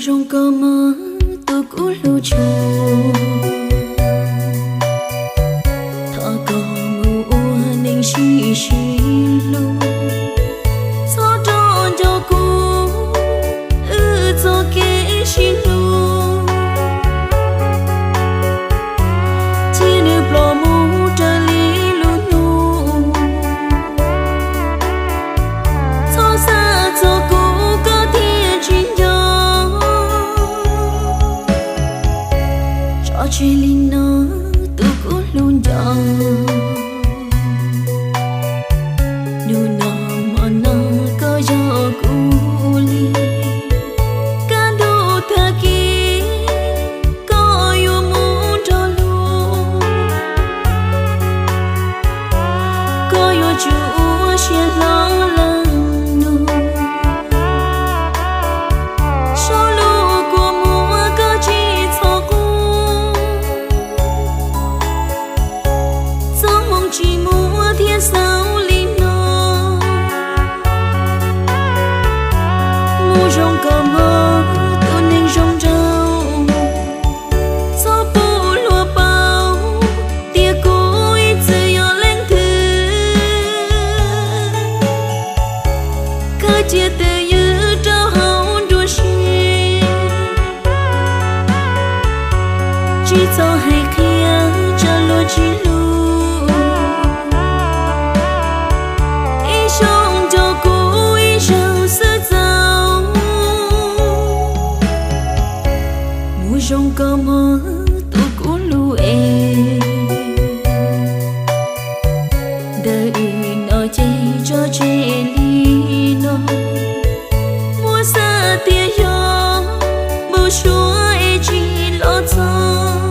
Zoo kawg mas tus kuv hlub tshua, thov koj mus ua neej sib sib hlub, txhob rov nco kuv, wb txoj kev sib hlub. Cia nws ploj mus raws li lub hnub, txhob xav txog kuv koj thiaj tsis nco. Tso tseg li no tus kuv hlub nco, hnub no hmo no koj yog kuv li. Kaj ntug tag kis koj yuav mus nrog luag, koj yuav tsum ua siab hlo leej nug. Sau lus kua muag koj tsis txhob quaj, txoj hmoo tsis muaj thiaj xaus li no. Mus zoo kawg mog tus neeg zoo nraug, txhob pub luag paub tias kuv ib txwm yog leej twg. Khawb cia twj ywm rau hauv nruab siab, tsis txhob hais qhia tsam luag tsis hlub. Ib xyoos nco kuv ib zaug xwb txaus. Mus zoo kawg mog tus kuv hlub es, ntawm wb no ces tso tseg li no. Muab xav tias yog npau suav es tsis los txog.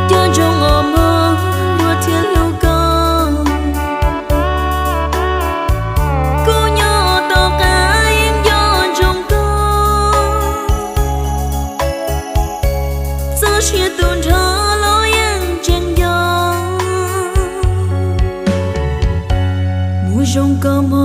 Nco ntsoov os mog, luag thiaj hlub koj. Kuv nyob tom qab yeej nco ntsoov koj, txoj sia tus nrho los yeej tseem nco. Mus zoo kawg mog